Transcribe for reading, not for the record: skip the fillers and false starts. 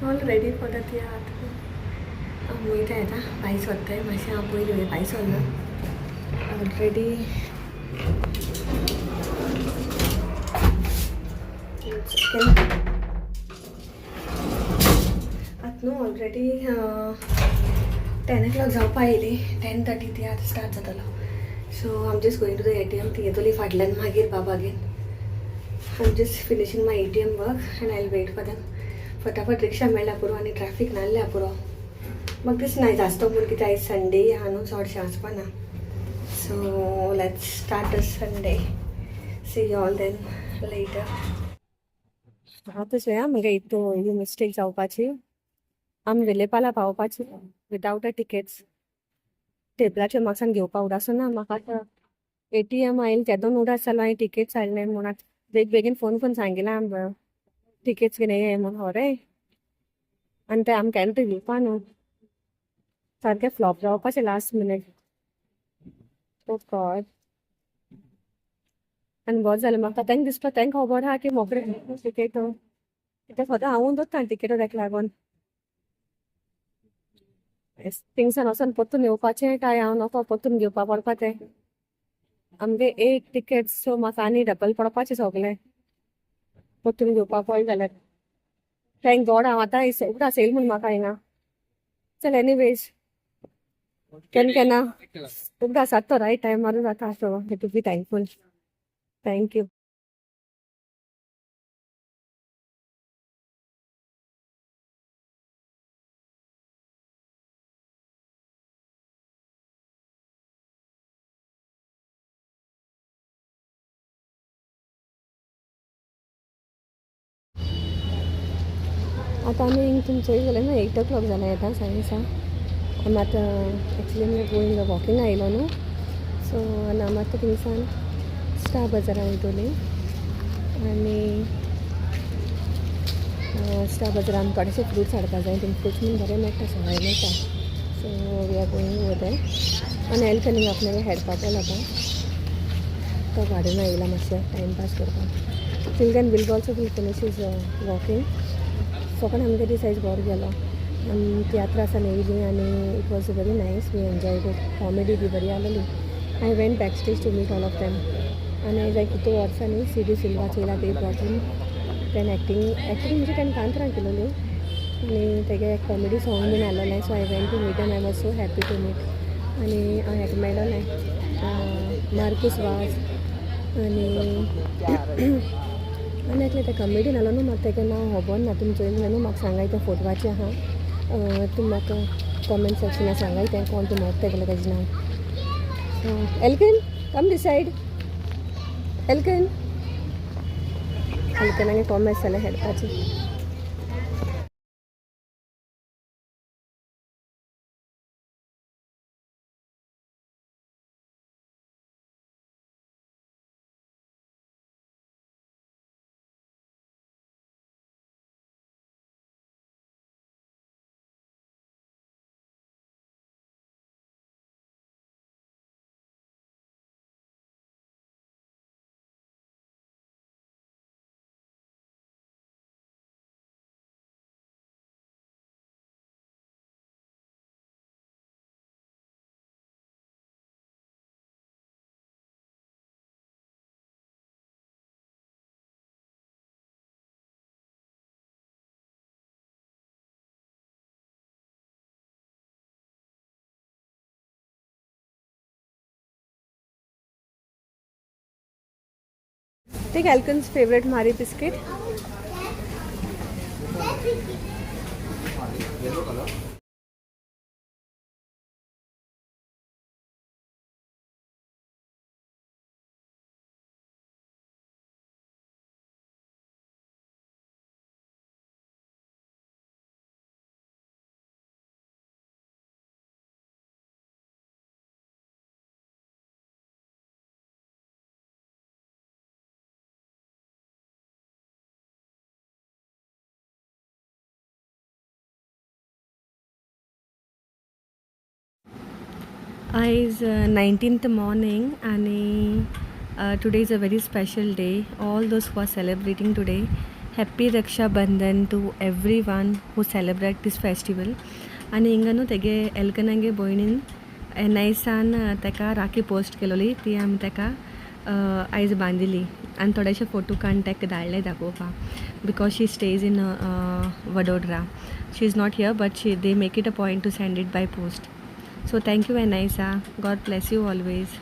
All ready for the तियात्र. आमी वयताय आतां भायर सोदताय मातशें. हांव पयलीं भायर सरला ऑलरेडी. आतां न्हू ऑलरेडी 10 ओ क्लॉक जावपा येयली. 10:30 तियात्र स्टार्ट जातलो. So I'm just going to the ATM. ती येतली फाटल्यान, मागीर बाबागेर. I'm just finishing my ATM work and I wait for them. फटाफट रिक्षा मेळ्ळ्या पुरो आनी ट्रॅफिक नासल्या पुरो. म्हाका दिसना आयज आसतो म्हूण, कित्याक आयज संडे आहा न्हू, चडशें आसपा ना. So let's start the Sunday. See all then later. आतां चोया मुगे हितू ही मिस्टेक जावपाची. आमी विलेपाला पावपाची विदावट अ टिकेट्स. टेबलाचेर म्हाका घेवपा उडास ना. म्हाका आतां एटीएम आयल तेदोन उडास जालो हांवें टिकेट्स हाडले म्हूण. आतां बेग बेगीन फोन करून सांगिलां आमकां टिकेट्स घेवन ये म्हूण. हरे, आनी ते आमकां केन्ना ते दिवपा न्हू. सारकें फ्लॉप जावपाचें लास्ट मिनीट. ओ गॉड! आनी बरें जालें म्हाका तांकां दिसपा तांकां खबर आहा की मोकळे टिकेट, कित्याक सदां हांवूच दवरता टिकेटो ताका लागून. थिंगसान वचोन परतून येवपाचें काय हांव नको परतून घेवपा पडपा तें. आमगे एक टिकेट, सो म्हाका आनी डबल पडपाचें सगलें परतून घेवपा पडलें जाल्यार. Thank God हांव आतां उगडास येयल म्हूण म्हाका हिंगा. चल, एनीवेज, केन्ना केन्ना उगडास जाता तो रायट टायमारूच जाता. So to be thankful. Thank you. आतां आमी हिंग तुमी चोयत जाल्यार न्हू, 8 ओ क्लॉक जालें आतां सायन्सा. आमी आतां एक्चुली आमी गोईंग वॉकिंग आयलो न्हू. सो आनी आमी आतां थिंगसान स्टार बाजारान वयतली आनी स्टार बाजारान आमकां थोडेशे फ्रुट्स हाडपा जाय. थिंग फ्रुट्स बीन बरें मेळटा, सवाय मेळटा. So we are going over there. आनी एल्कनींग आपल्याक हेडपा पडला आतां. तो गार्डन येयला मातशें टायमपास करपाक. Till then will also will finish his walking. सगळें आमगे दीस आयज बरो गेलो. आमी तियात्रासान येयली आनी it was very nice. We enjoyed it. Comedy बी बरी आसलेली. I went back stage to meet all of them. आनी आयज हांवें कितू वर्सांनी सी डी सिल्वा चोयला. ते ब्रॉट हीम. तेणें एक्टींग, एक्टींग म्हणजे तेणें कांतरां केलोली आनी तेगे कॉमेडी सॉंग बीन आसलेलें. So I went to meet and I was so happy to meet. आनी हांव हेका मेळोलें, मार्कूस वाज आनी आनी एकलें तें कॉमेडीन आसलो न्हू, म्हाका तेगें नांव खबर ना. तुमी चोयलें न्हू, म्हाका सांगाय. तें फोटवाचें आहा. तुमी म्हाका कॉमेंट सेक्शनान सांगाय तें कोण तूं म्हाका तेगेलें तेजें नांव. So Elkin, come this side. Elkin, Elkin आनी कॉमेस जालें हेडपाचें. Take Elkin's favorite Marie biscuit. Yellow color. आयज 19th morning आनी today is a very special day. All those who are celebrating today, Happy Raksha Bandhan to everyone who celebrate this festival. आनी हिंगा न्हू तेगे एल्कनागे भयणीन एनआयसान तेका rakhi post केलोली, ती आमी तेका आयज बांदिली आनी थोडेशे फोटो काडून तेका धाडले दाखोवपाक, because she stays in Vadodara. She is not here, but she they make it a point to send it by post. So thank you, Anaisa. God bless you always.